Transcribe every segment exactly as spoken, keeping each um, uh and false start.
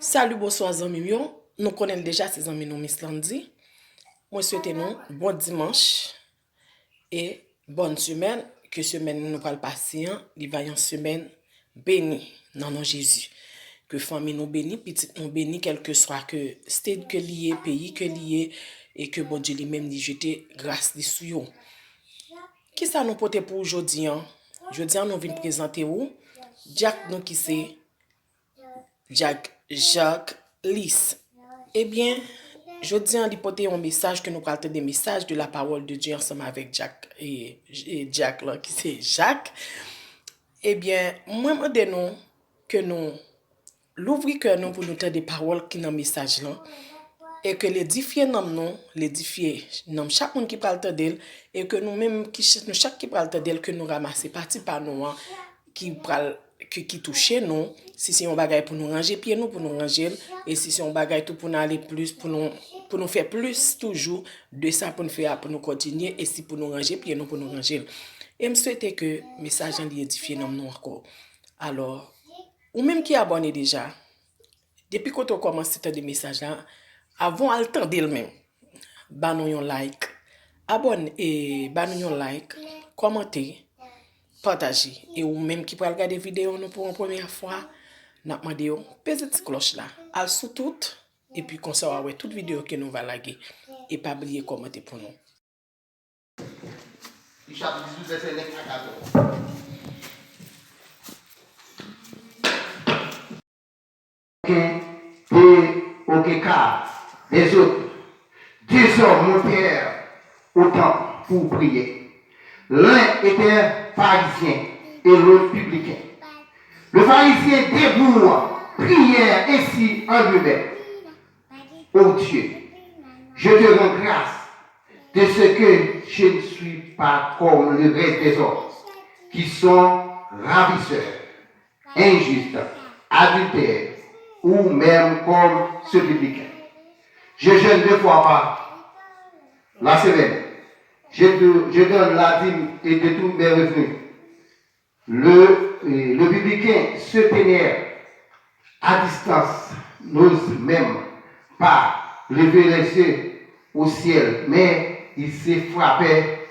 Salut, bonswa zanmi m yo. Nou konnen l deja, se zanmi nou Miss Landy. Mwen swete nou bon dimanch e bòn semèn. Ke semèn nou pral pase an, li va yon semèn beni nan non Jezi. Ke fanmi nou beni, pitit nou beni, kèlkeswa ke state ke li ye, peyi ke li ye, e ke Bondye li menm li jete gras li sou yo. Kisa nou pote pou ou jodi an? Jodi an nou vin prezante ou dyak nou ki se dyak Jacques Lys. Ebyen, jodi an li pote yon mesaj ke nou pral tande, mesaj de la parole de Dieu ansanm avèk dyak, e, e, dyak lan ki se Jacques. Ebyen, mwen mande nou ke nou louvri kè nou pou nou tande pawòl ki nan mesaj lan, e ke l edifye nanm nou, l edifye nanm chak moun ki pral tande l, e ke nou menm, ki ch-, nou chak ki pral tande l, ke nou ranmase pati pa nou an, ki pral, ki, ki touche nou, si se yon bagay pou nou ranje pye nou, pou nou ranje l, e si se yon bagay tou pou nou ale plis, pou nou, pou nou fè plis toujou de sa pou nou fè a, pou nou kontinye, e si pou nou ranje pye nou, pou nou ranje l. E m swete ke mesaj lan li edifye nanm nou ankò. Alò, ou menm ki abòne deja, depi kote w kòmanse tande mesaj la, avan w al tande l menm, ba nou yon like. Abòne, e, ba nou yon like, kòmante, pataje. E ou menm ki pral gade videyo nou pou yon premyè fwa, n ap mande w peze ti klòch la, al sou tout, epi konsa w a wè tout videyo ke nou va lage. E pa bliye kòmante pou nou. Li chapit dizuit, vèsè nèf a katòz. Aucun, de, aucun cas des autres. Deux hommes montèrent au temple pour prier. L'un était pharisien et l'autre publicain. Le pharisien debout priait ainsi en lui-même. Ô Dieu, je te rends grâce de ce que je ne suis pas comme le reste des hommes, qui sont ravisseurs, injustes, adultères, ou même comme ce publicain. Je jeûne deux fois par la semaine. Je, do- je donne la dîme et de tous mes revenus. Le, le publicain se tenait à distance, n'ose même pas lever les yeux au ciel, mais il se frappait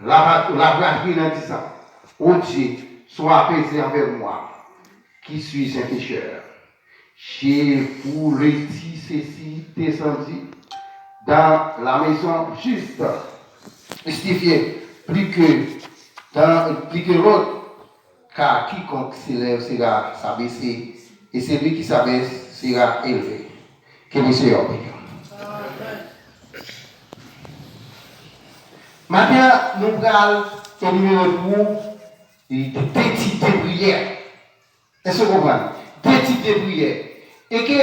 la, la poitrine en disant, Ô Dieu, sois apaisé envers moi, qui suis un pécheur. Je vous le dis, ceci descendit dans la maison juste, justifié plus que, dans, plus que l'autre, car quiconque s'élève sera s'abaisser, et celui qui s'abaisse sera élevé. Que le Seigneur bénisse. Maten an, nou pral enimere pou ou de tip de priyè. Èske w konprann? De tip de priyè. E ke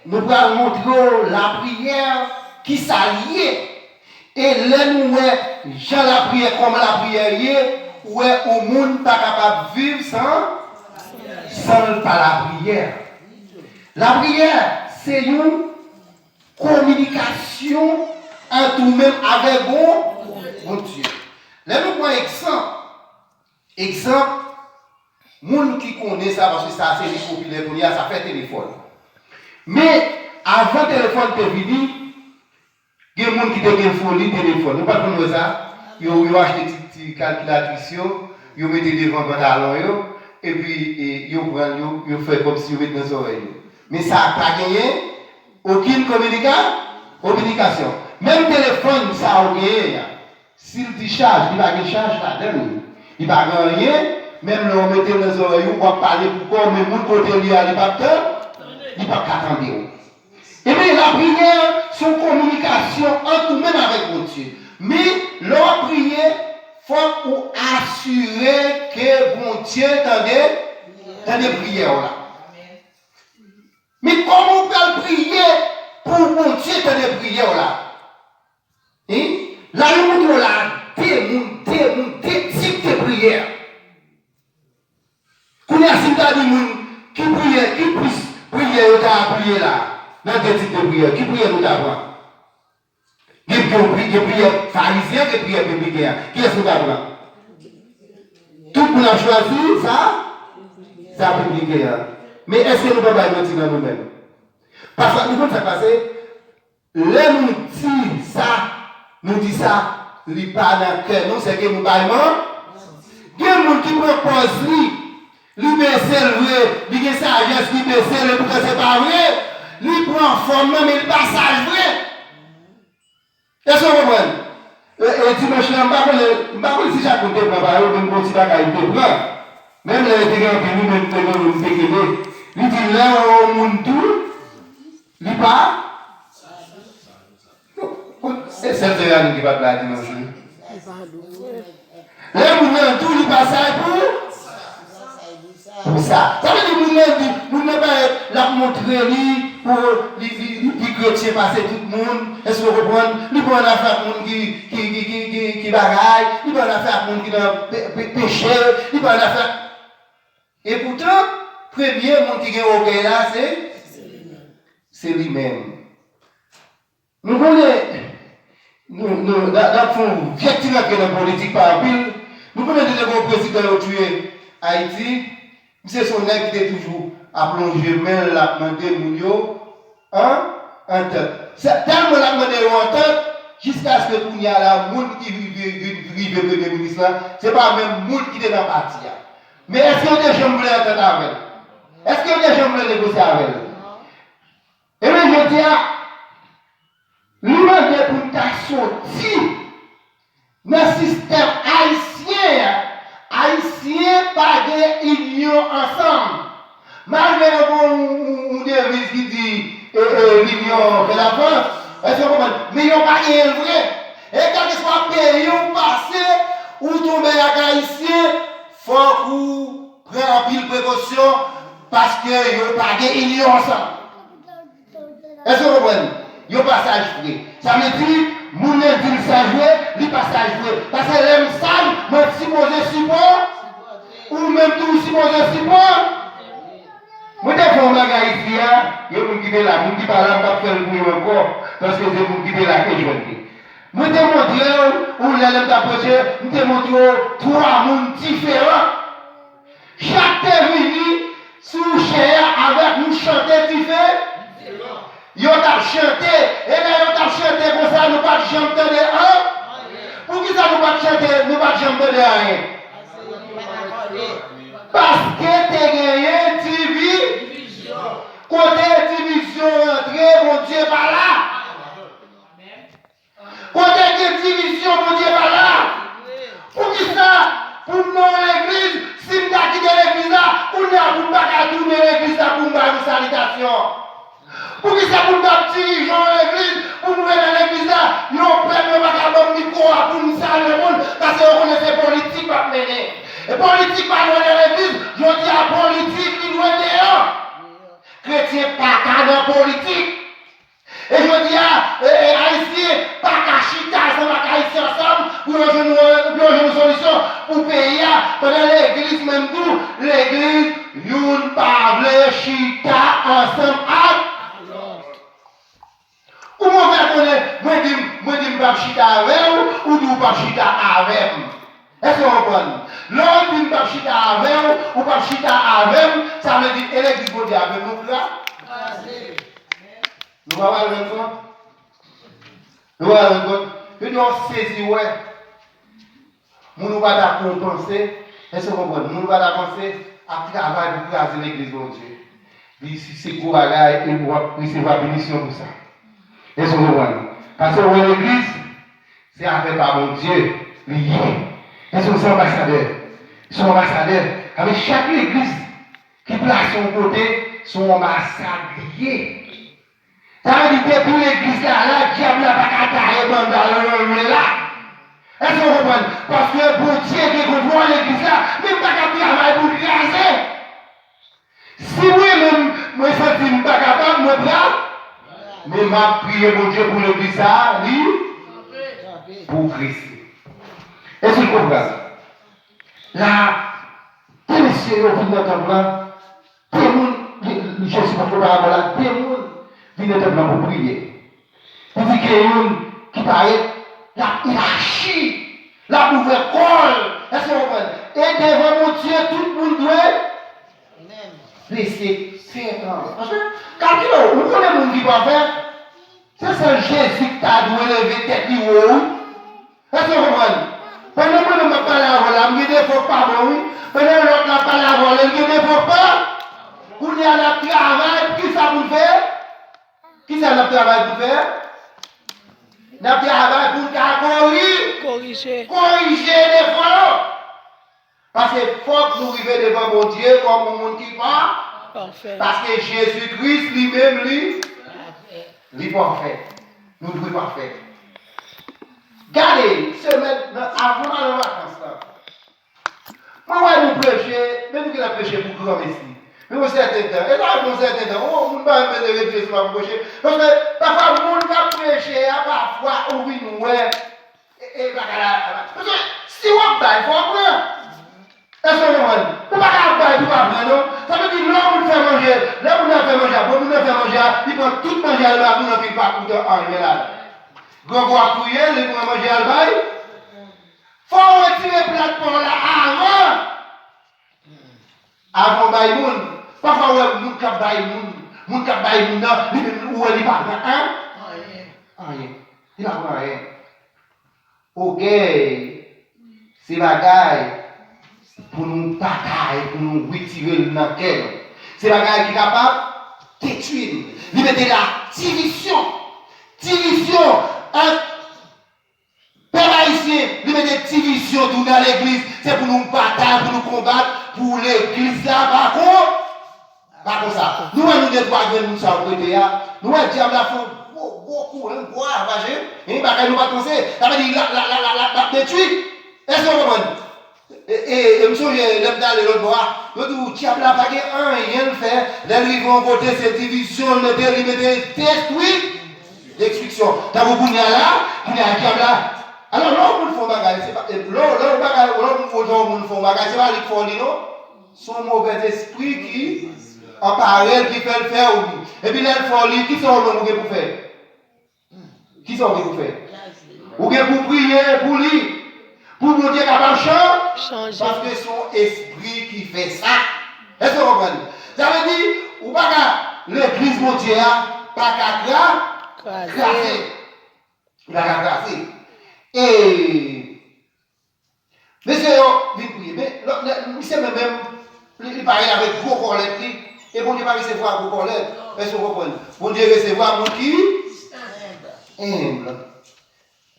nou pral montre w lapriyè, ki sa l ye. E lè nou wè jan lapriyè, kòman lapriyè ye, ou wè yon moun pa kapab viv san, san l pa lapriyè. Lapriyè, se yon kominikasyon ant ou menm avèk Bon, Bondye. Lè nou pran egzanp, Egzanp, moun ki konnen sa, paske sa se li popilè kounye a, sa fè telefòn. Men, avan telefòn te vini, gen moun ki te gen foli telefòn. Nou pa t konn wè sa? Yo, yo achte ti, ti kalkilatris yo, yo mete devan pantalon yo, epi e, yo pran l, yo, yo fè kòmsi yo met nan zòrèy yo. Men sa pa genyen okenn kominika-, kominikasyon. Menm telefòn sa ou genyen an, si l dichaj, li pa gen chaj ladan l, li pa gen anyen, menm lè w mete l nan zòrèy ou, w ap pale pou kò w, men moun kote l ye a, li p ap tan-, li p ap ka tande w. Ebyen, lapriyè se yon kominikasyon ant ou menm avèk Bondye. Men, lè w ap priye, fòk ou asire ke Bondye tande, tande priyè w la. Men kòman w pral priye pou Bondye tande priyè w la? Hein? La, yo montre w la de moun, de moun, de tip de priyè. Kounye a, si m ta di moun, ki priyè, ki plis priyè yo ta priye la, nan de tip de priyè, ki priyè nou ta pran? Gen, gen, gen priyè farizyen, gen priyè pibliken an. Kiyès nou ta pran? Tout moun ap chwazi sa, sa pibliken an. Men èske nou pa bay manti nan nou menm? Paske nou konn sa k pase, lè nou di sa, nou di sa, li pa nan kè nou, sèke nou bay man. Gen moun ki pran pòz li, li bese l vre, li gen sajès, li bese l, epoutan se pa vre. Li pran fòm nan, men li pa saj vre. Èske w konprann? E, e dimanch la, m pa konnen, m pa konn si chak moun te pran pa yo, men m gon ti bagay m te pran. Menm lè yo te gen anpil, wi, men m te gen youn m te kenbe. Li di, lè yon moun dou, li pa. Se sèl Seyè a nou ki pa t la dimanch, wi. Lè moun nan dou, li pa saj pou, pou sa. Sa vle di moun nan di, moun nan parèt, l ap montre li pou li, li, li pi kretyen pase tout moun. Èske w konprann? Li pa annafè ak moun ki, ki, ki, ki, ki, ki bagay. Li pa annafè ak moun ki nan pe, pe, peche. Li pa annafè ak. Epoutan, premye moun ki gen ògèy la, se, se li menm. Nou konnen, nou, nou, n ap, n ap fè yon vye ti rantre nan politik pa anpil. Nou konnen depi gen yon prezidan yo touye Ayiti, misye se yon nèg ki te toujou ap lonje men l, l ap mande moun yo an, antant. Se tèlman l ap mande yo antant, jiskaske kounye a la, moun ki rive, rive, rive premye minis lan, se pa menm moun ki te nan pati a. Men èske yo te janm vle antant avè l? Èske yo te janm vle negosye avè l? Ebyen, jodi a, li mande pou n ta soti nan sistèm ayisyen an. Ayisyen pa gen inyon ansanm. Malgre nou gen yon, yon, yon deviz ki di, e, e, l'union fait la force. Èske w konprann? Men yo pa genyen l vre. E kèlkeswa peyi w pase, ou tonbe ak ayisyen, fòk ou pran anpil prekosyon paske yo pa gen inyon ansanm. Èske w konprann? Yo pa saj vre. Sa vle di, moun nan di l saj vre, li pa saj vre. Paske lè m saj, mwen sipoze sipò, ou menm tou ou sipoze sipò. Mwen te fè yon bagay isi a, gen moun ki te la, moun ki pa la, m p ap fè l pou yo ankò, paske se moun ki te la ke jwenn li. Mwen te montre w, ou lè lè m t ap preche, m te montre w twa moun diferan. Chak te vini sou chè a avèk yon chante dife. Yo t ap chante, e lè yo t ap chante konsa, nou pa t janm tande an. Poukisa nou pa t chante, nou pa t janm tande anyen? Paske te genyen divi-, kote divizyon rantre, Bondye pa la. Kote gen divizyon, Bondye pa la. Poukisa pou m nan yon legliz, si m ta kite legliz la, kounye a pou m pa ka tounen legliz la pou m ba yon salitasyon? Poukisa pou m t ap dirije yon legliz, pou m ret nan legliz la, yon pèp yo pa ka ban m mikwo a pou m salye moun, paske yo konnen se politik m ap mennen? E politik pa dwe nan legliz, jodi a politik li dwe deyò. Kretyen pa ka nan politik. E jodi a, e, e, Ayisyen pa ka chita ansanm ak Ayisyen ansanm pou yo jwenn yon, pou yo jwenn yon solisyon pou peyi a, pandan legliz menm tou, legliz youn pa vle chita ansanm ak lòt. Kouman w fè konnen, mwen di m, mwen di m p ap chita avè w, ou di w p ap chita avè m? Èske w konprann? Lè w di m p ap chita avè w, ou p ap chita avè m, sa vle di e legliz Bondye avè m nou kraze. Nou pa pral jwenn kont? Nou pa pral jwenn kont? Yo di w sezi wè. Moun ou pa ta konpanse, èske w konprann? Moun ou pa ta panse ap travay pou kraze legliz Bondye. Li si se gwo bagay e w ap resevwa benisyon pou sa. Èske w konprann? Paske w wè legliz, se afè pa Bondye li ye. Èske w se anbasadè? Se yon anbasadè. Avèk chak legliz ki plase yon kote, se yon anbasad li ye. Sa vle di depi legliz la la, dyab la pa ka taye banda l jan l vle la. Èske w konprann? Paske Bondye gen kontwòl legliz la, men m pa ka travay pou l kraze. Si mwen menm, mwen santi m pa kapab, mwen pral. Men m ap priye Bondye pou legliz sa a, li pwogrese. Èske w konprann? La, de mesye yo vin nan tanp lan, de moun, li, li, Jezi montre parabòl la, de moun vin nan tanp lan pou priye. Li di gen youn ki parèt, l ap elaji, l ap ouvè kò l. Èske w konprann? E devan Bondye, tout moun dwe. bese tèt anlè. Paske, kalkile w, ou konnen moun ki pafè? Se sèl Jezi ki ta dwe leve tèt li wo, wi. Èske w konprann? Pandan mwen menm m ap pale avè w la, m gen defo k pa bon, wi. Pandan lòt la ap pale avè w la, l gen defo k pa. Kounye a, n ap travay pou kisa pou n fè? Kisa n ap travay pou n fè? N ap travay pou n ka kori-, Korije. Korije defo yo. Paske fòk nou rive devan Bondye kòm yon moun ki pa. Pafè. Paske Jezi Kris li menm li, li pafè. Nou dwe pafè. Gade, semèn nan, avan n al an vakans la, mwen wè nou preche, men nou gentan preche pou granmesi. Men yon sèten tan, e sa yon sèten tan, o, moun pa menm mete ret sou pa pou preche. Paske pafwa moun k ap preche a, pafwa ou vin wè, e, e, bagay la, paske si w ap bay, fò w pran. Èske w konprann? Ou pa ka ap bay pou pa pran, non. Sa vle di, lè yon moun fè manje, lè moun nan fè manje a, bon, moun nan fè manje a, li pran tout manje a, li ba moun nan, pi l pa koute anyen ladan. Grangou ap touye l, li pran manje a, l bay. Fò w retire plat pa w la avan. Avan w bay moun. Pafwa w wè moun k ap bay moun, moun k ap bay moun nan, li menm ou wè li pa pran an. Anyen. Anyen. Li pa pran anyen. Ògèy, se bagay pou nou batay, pou nou retire l nan kè nou. Se bagay ki kapab detwi n. Li mete la divizyon. Divizyon ant pèp ayisyen, li mete divizyon tou nan legliz. Se pou nou batay, pou nou konbat, pou legliz la pa kon-, pa konsa. Nou wè nou de twa grenn moun sa yo prete a. Nou wè dyab la fè yon gwo, gwo kou, yon gwo ravaje. Yon bagay nou pa t panse. Sa vle di, l ap, l ap, l ap, l ap, l ap detwi. Èske w konprann? E, e, e m sonje lè m t ale lòt bò a, yo di w dyab la pa gen anyen l fè, lè l rive yon kote se divizyon l mete, li mete destwi-, destriksyon. Tankou kounye a la, kounye a dyab la. Alò, lè yon moun fè yon bagay, se pa, e, lè, lè yon bagay, lè yon moun, yon moun fè yon bagay, se pa li k fè w li non. Se yon movèzespri ki anpare l, ki fè l fè w li. Epi lè l fè w li, kisa w menm ou gen pou fè? Kisa w gen pou fè? Ou gen pou priye pou li. Pou Bondye kapab chan-, Chanje. Paske se yon espri ki fè sa. Èske w konprann? Sa vle di, ou pa ka, legliz Bondye a pa ka kra-, Kraze. Kraze. Li pa ka kraze. E mesye yo vin priye. Men, lòt, lè, misye menm, menm, li, li parèt avèk gwo kòlèt li. E Bondye pa resevwa gwo kòlèt. Èske w konprann? Bondye resevwa moun ki enb.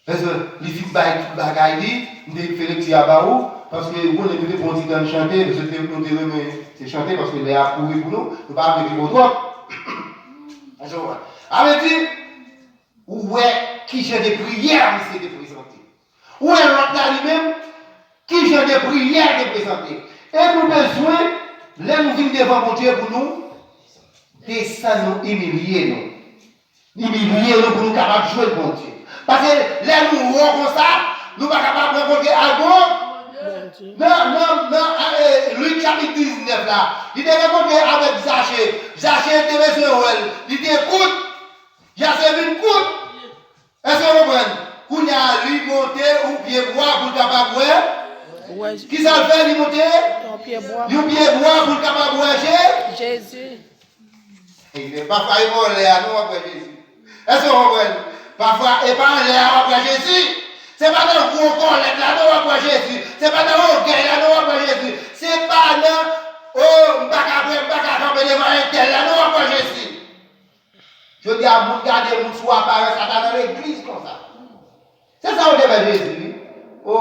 Paske li fin bay tout bagay li, m te fè lekti a ba ou, paske ou konnen nou te pran yon ti tan n chante, paske te, nou te renmen se chante, paske lè a kouri pou nou, nou pa vle gen gwo twòp. Sa vle di, ou wè ki jan de priyè misye te prezante. Ou wè lòt la li menm, ki jan de priyè l te prezante. E nou bezwen, lè nou vin devan Bondye pou nou desann nou, imilye nou. Imilye nou pou nou kapab jwenn Bondye. Paske lè nou wo konsa, nou pa kapab rankontre ak Bon-, Bondye. Nan, nan, nan, e, Lik chapit diznèf la, li te rankontre avèk Zache. Zache te bezwen wè l. Li te kout. Zache vin kout. Èske w konprann? Kounye a, li monte yon pye bwa pou l kapab wè. Wè. Kisa l fè? Li monte yon pye bwa. Yon pye bwa pou l kapab wè Je-, Jezi. Pafwa, e pa anlè a non w ap wè Jezi. Èske w konprann? Pafwa, e pa anlè a w ap wè Jezi. Se pa nan gwo kòlèt la non w ap wè Jezi. Se pa nan ògèy la non w ap wè Jezi. Se pa nan, o, m pa ka prè, m pa ka kanpe devan entèl la non w ap wè Jezi. Jodi a, moun gade moun sou aparans ata nan legliz konsa. Se sa yo te fè Jezi, wi. O,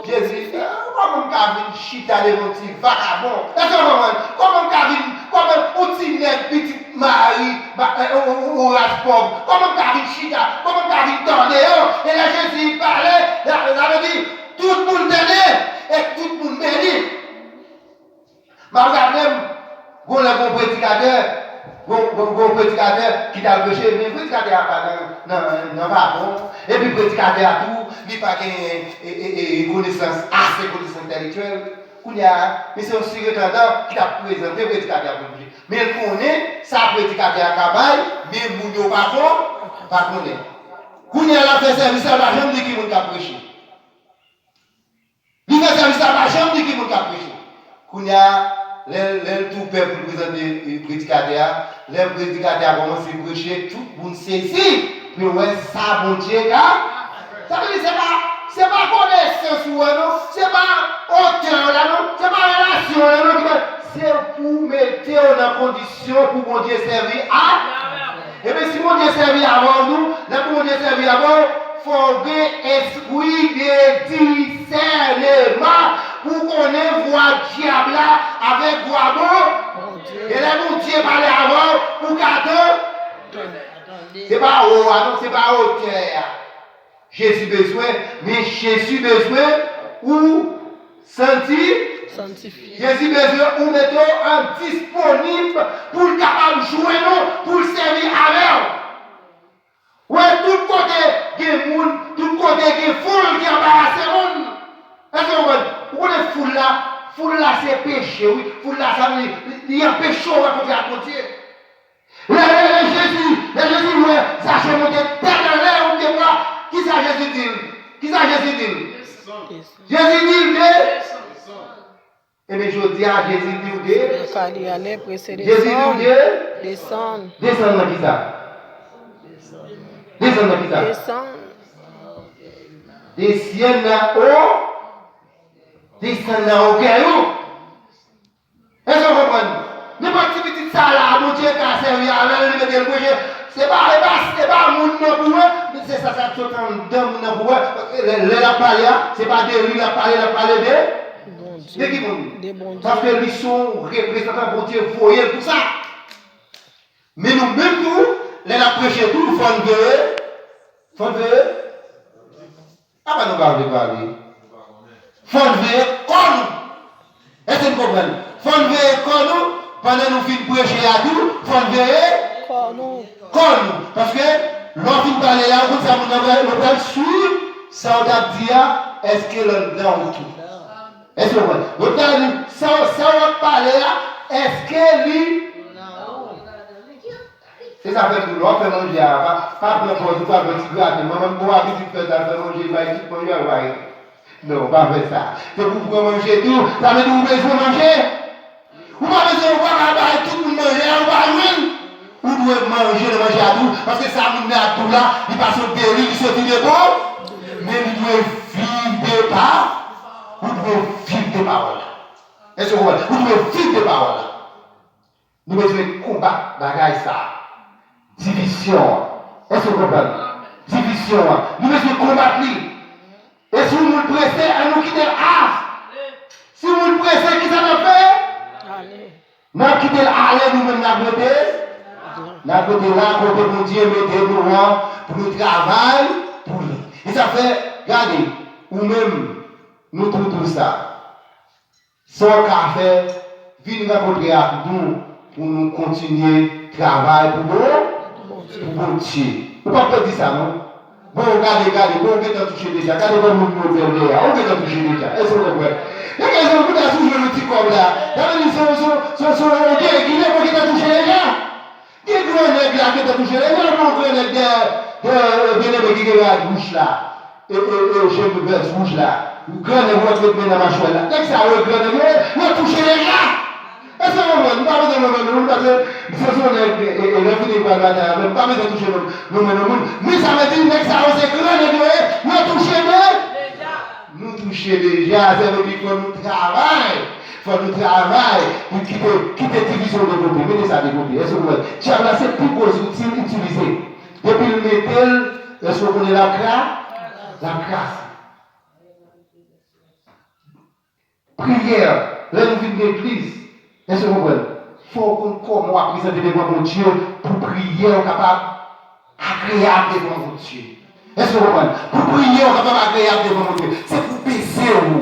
Jezi, eh, kòman m ka vin chita devan yon ti vakabon? Èske w konprann? Kòman m ka vin, kòman yon ti nèg pitit mari, ma-, eh, yon, yon, yon ras pòv? Kòman m ka vin chita? Kòman m ka vin tande yo? E lè Jezi pale, sa, sa vle di, tout moun tande, e tout moun beni. M ap raple m, gon lè gon predikatè, gon, gon, gon predikatè ki t al preche, men predikatè a pa nan, nan, nan vapon, epi predikatè a tou, li pa gen, e, e, e, konesans, ase konesans entèlektyèl. Kounye a, men se yon siretandan ki t ap prezante predikatè a pou l preche. Men l konnen sa predikatè a ka bay, men moun yo pa kon, pa konnen. Kounye a, l ap fè sèvis la, l pa janm di ki moun k ap preche. Li fè sèvis la, pa janm di ki moun k ap preche. Kounye a, Lè, lè l tou pè pou l prezante, eh, predikatè a, lè predikatè a kòmanse preche, tout moun sezi pou yo wè sa Bondye ka. Sa vle di, se pa, se pa konesans ou an non, se pa otè w la non, se pa relasyon w la non ki fè. Se pou mete w nan kondisyon pou Bondye sèvi a. Ebyen, si Bondye sèvi avè w tou, lè pou Bondye sèvi avè w, fò w gen espri de disèneman pou w konnen vwa dyab la avèk vwa bon. Bondye. E lè Bondye pale avè w, ou ka tan-, se pa wo a non, se pa otè a. Jezi bezwen, men Jezi bezwen ou santi. Santifye. Jezi bezwen ou mete w an disponib pou l kapab jwenn ou, pou l sèvi avè w. Wè, tout kote gen moun, tout kote gen foul ki anbarase moun. Èske w konprann? Ou konnen foul la, foul la se peche, wi. Foul la, sa vle di, li, li anpeche w rankontre ak Bondye. Lè, lè, lè Jezi, lè Jezi wè Zache monte tèt anlè yon pyebwa, kisa Jezi di l? Kisa Jezi di l? Jezi di l de. Ebyen, jodi a, Jezi di w de. Fè li ale, prese desann. Jezi di w de. Desann. Desann nan kisa? Desann nan kisa? Desann. Desann nan o. Desann nan okèy ou. Èske w konprann? Nenpòt ti pitit sa la, Bondye ka sèvi avè l, li mete l preche. Se pa, e pa, e pa moun nan pou wè, men se sa, sa k sot anndan moun nan pou wè. Lè, lè l ap pale a, se pa de li l ap pale, l ap pale de, Bondye. De ki moun? De Bondye. Paske li se yon reprezantan, Bondye voye l pou sa. Men nou menm tou, lè n ap preche tou, fò n veye, fò n veye. Apa nou pa vle pale? Fò n veye kò nou. Èske n konprann? Fò n veye kò nou. Pandan nou fin preche a tou, fò n veye kò nou. Kò nou. Paske, lè w fin pale la, ou konn sa moun nan pral, yo pral swiv sa w t ap di a, èske l anndan ou tou. Èske w konprann? Yo pral di, sa, sa w ap pale a, èske li Se sa fè tou, lè w ap fè manje a, pa, pa pran pòz ou, pa pran ti graten. Manman m gon abitid fè sa, l fè manje, l bay tout manje a, l bay. Non, pa fè sa. Se pou w pran manje tou, sa vle di ou bezwen manje. Ou pa bezwen, ou pa ka bay tout moun manje a, ou pa jwenn. Ou dwe manje nan manje a tou, paske sa moun nan ap di w la, li pa sot de li, li soti de bon. Men li dwe viv de pa, ou dwe viv de pawòl la. Èske w konprann? Ou dwe viv de pawòl la. Nou bezwen konbat bagay sa a. Divizyon an. Èske w konprann? Divizyon an. Nou bezwen konbat li. E si yon moun prese, ann nou kite l a. Si yon moun prese, kisa n ap fè? Ale. N ap kite l ale, nou menm n ap rete. N ap rete la kote Bondye mete nou an pou nou travay pou li. E sa fè, gade, ou menm, nou tou tou sa. Sa w ka fè, vin rankontre ak nou pou nou kontinye travay pou Bon, pou Bondye. Ou p ap pèdi sa non. Bon, gade, gade, bon, ou gentan touche deja. Gade kòman moun yo bèl lè a. Ou gentan touche deja. Èske w konprann? Nèg la, jan ou ta sou jwenn yon ti kòb la. Sa vle di se, se, se, se yon degine pou gentan touche deja. Gen gran nèg la gentan touche deja, gen yon gran nèg dèyè, dèyè, eh, byeneme ki gen rad wouj la. E, e, e, je me vès wouj la. Gran nèg ou wè k met men nan machwè la. Nèg sa yo gran nèg yo, yo touche deja. Èske w konprann? M pa bezwen nonmen non, paske misye se yon nèg, e, e, e, lè fini m pral batay avè l, m pa bezwen touche non, nonmen non moun. Men sa vle di, nèg sa yo se gran nèg yo ye, yo touche de-, nou touche deja, sa vle di fò nou travay. Fò nou travay pou kite, kite divizyon de kote. Mete sa de kote. Èske w konprann? Dyab la se pi gwo zouti l itilize. Depi l mete l, èske w konnen l ap kra-, l ap kraze. Priyè, lè nou vin legliz, èske w konprann? Fò w konn kòman w ap prezante devan Bondye pou priyè w kapab agreyab devan Bondye. Èske w konprann? Pou priyè w kapab agreyab devan Bondye, se pou w beze w.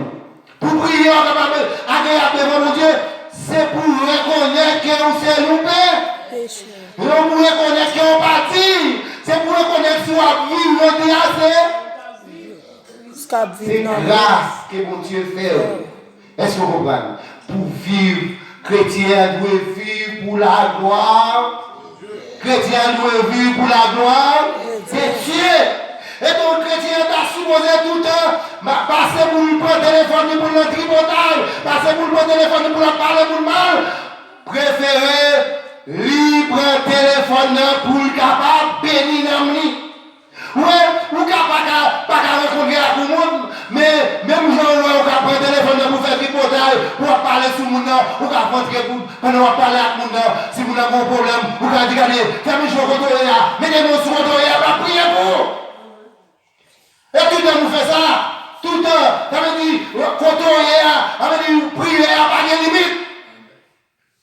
Pou priyè w kapab agreyab devan Bondye, se pou w rekonèt ke w se yon pe-, Peche. Se pou w rekonèt ke w pa diy. Se pou w rekonèt si w ap viv jodi a, se Jiska ap viv nan gras ke Bondye fè w. Èske w konprann? Pou viv, kretyen an dwe viv pou laglwa. Kretyen an dwe viv pou laglwa de Dye. Edonk, kretyen an ta sipoze toutan ma- pase pou l pran telefòn li pou l nan tripotay, pase pou l pran telefòn li pou l ap pale moun mal. Prefere li pran telefòn nan pou l kapab beni nanm li. Ou wè, ou ka pa ka, pa ka rankontre ak yon moun, men menm jan ou wè ou ka pran telefòn nan pou fè tripotay, pou w ap pale sou moun nan, ou ka rantre pou, pandan w ap pale ak moun nan, si moun nan gen yon pwoblèm, ou ka di, "Gade, fè m jwe kote w ye a, mete men w sou kote w ye a, m ap priye pou ou." E toutan nou fè sa, toutan, sa vle di, kote w ye a, sa vle di, priyè a pa gen limit.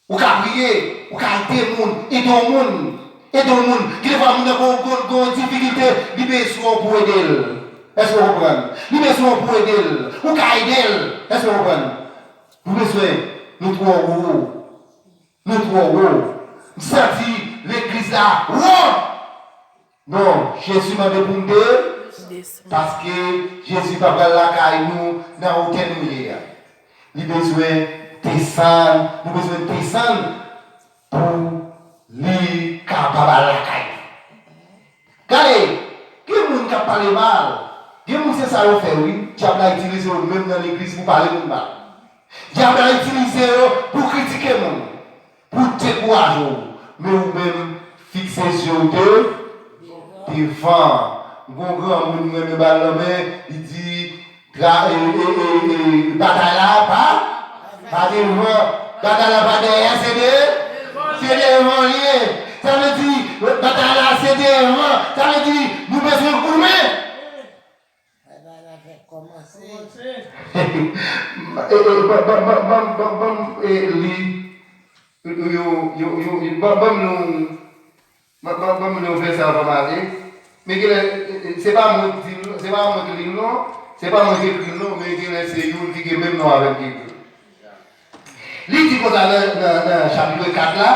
Ou ka priye, ou ka ede moun, ede yon moun, ede yon moun. Gen de fwa moun nan gon, gon, gon difikilte, li bezwen w pou ede l. Èske w konprann? Li bezwen w pou ede l. Ou ka ede l. Èske w konprann? Nou bezwen, nou twò wo. Nou twò wo. M santi legliz la wo. Non, Jezi mande pou n de, paske Jezi pa pral lakay nou nan otè nou ye a. Li bezwen desann, nou bezwen desann pou li kapab al lakay li. Gade, gen moun k ap pale mal, gen moun se sa yo fè wi, dyab la itilize yo menm nan legliz pou pale moun mal. Dyab la itilize yo pou kritike moun, pou dekouraje w. Men ou menm, fikse zye w de devan. Gon granmoun m renmen ba l lanmen, li di, tra, e, e, e, e, batay la pa, pa devan. Batay la pa dèyè, se de, se devan li ye. Sa vle di, batay la se devan. Sa vle di, nou bezwen goumen. Bagay la fèk kòmanse. E, e, ban, ban, ban, ban, ban, ban, e, li, yo, yo, yo, yo, ban, ban m li yon, ban, ban, ban m li yon vèsè anvan m ale. Men genlè, e, e, se pa mwen ki di l, se pa mwen ki li l non, se pa mwen ki ekri l non, men genlè se youn ki gen menm non avè m ki ekri l. Li di konsa nan, nan, nan chapit kat la,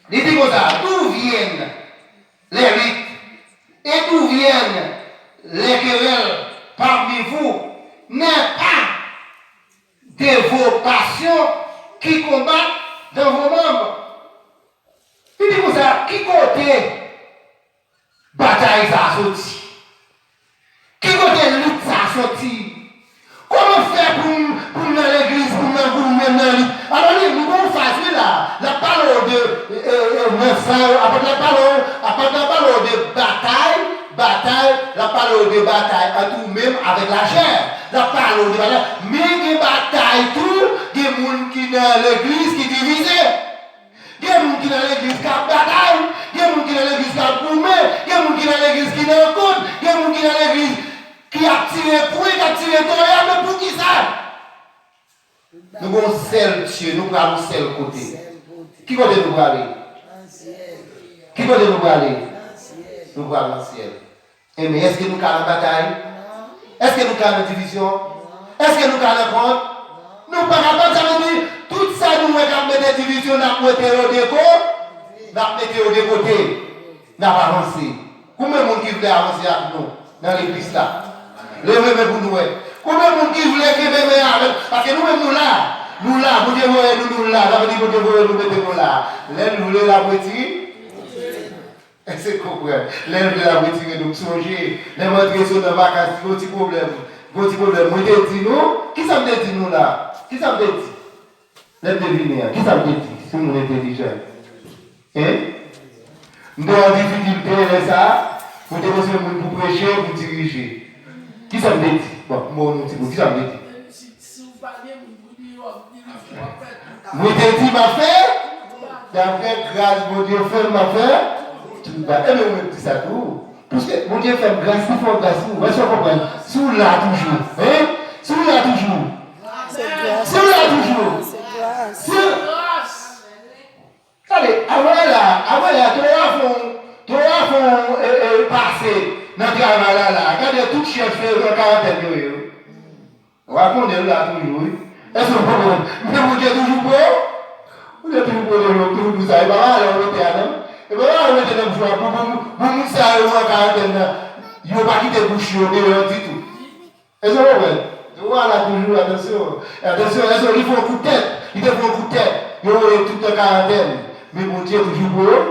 li di konsa, d'où viennent les luttes et d'où viennent les querelles parmi vous, n'est pas de vos passions qui combattent dans vos membres. Li di konsa, ki kote batay sa a soti? Ki kote lit sa a soti? Kòman fè pou m, pou m nan legliz, pou m nan goumen nan lit? Alò, li, li gon faz, wi, la. L ap pale w de, e, e, e, nan sa yo, apot la pale w, apot la pale w de batay, batay, l ap pale w de batay ant ou menm avèk lachè. L ap pale w de batay. Men gen batay tou, gen moun ki nan legliz ki divize. Gen moun ki nan legliz k ap batay, gen moun ki nan legliz k ap goumen, gen moun ki nan legliz ki nan kont, gen moun ki nan legliz ki ap tire pwen, k ap tire toya, men poukisa? Nou gen yon sèl Dye, nou pral yon sèl kote. Ki kote nou prale? Ki kote nou prale? Nou pral nan syèl. Enben, èske nou ka nan batay? Èske nou ka nan divizyon? Èske nou ka nan kont? Nou pa kapab, sa vle di, tout sa nou wè k ap mete divizyon, n ap mete yo de ko-, n ap mete yo de kote. N ap avanse. Konbyen moun ki vle avanse ak nou nan legliz la? Leve men pou nou wè. Konbyen moun ki vle kenbe men avè n? Paske nou menm nou la. Nou la, Bondye voye nou, nou la. Sa vle di Bondye voye nou, mete nou la. Lè l vle, l ap retire. Èske w konprann? Lè l vle l ap retire nou. Sonje, lè m antre sot nan vakans, gon ti pwoblèm. Gon ti pwoblèm. Mwen te di nou, kisa m te di nou la? Kisa m te di? Lè m te vini an, kisa m te di? Si moun entèlijan. Hein? M te an difikilte lè sa a, mwen te bezwen moun pou preche, pou dirije. Kisa m te di? Bon, m ba nou ti bout, kisa m te di? Mwen te di m ap fè, daprè gras Bondye fè m, m ap fè tout bagay. Ebyen, ou menm di sa tou. Piske Bondye fè m gras, li fè w gras tou. Èske w konprann? Si w la toujou, hein? Si w la toujou. Se gras. Si w la toujou. Se gras. Si Gade, avè la, avè la, Towa fè yon, Towa fè yon, e, e, pase nan travay la, la. Gade tout chèf yo nan karantèn yo ye, wi. Ou pa konnen l la toujou, wi. Èske w konprann? Men Bondye toujou pre w. Bondye toujou pre w, toujou di sa. E pa malè ou mete a, non. E pa malè ou mete nan bouch ou a pou, pou, pou moun sa yo nan karantèn nan. Yo pa kite bouch yo deyò ditou. Èske w konprann? Towa la toujou, atansyon. Atansyon, èske li fè yon kout tèt? Li te fè yon kout tèt. Yo voye tout nan karantèn. Men Bondye toujou pou yo.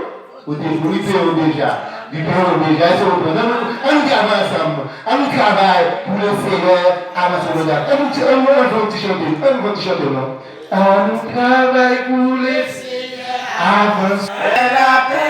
Ou te pou li peye w deja. Li peye w deja. Èske w konprann? Nan, nan, Travay ansanm. Ann nou travay pou Leseyè avanse nou. Ann nou, ann nou, ann nou fè yon ti chante. Ann nou fè yon ti chante, non? Ann nou travay pou Leseyè avanse. Fè lapè.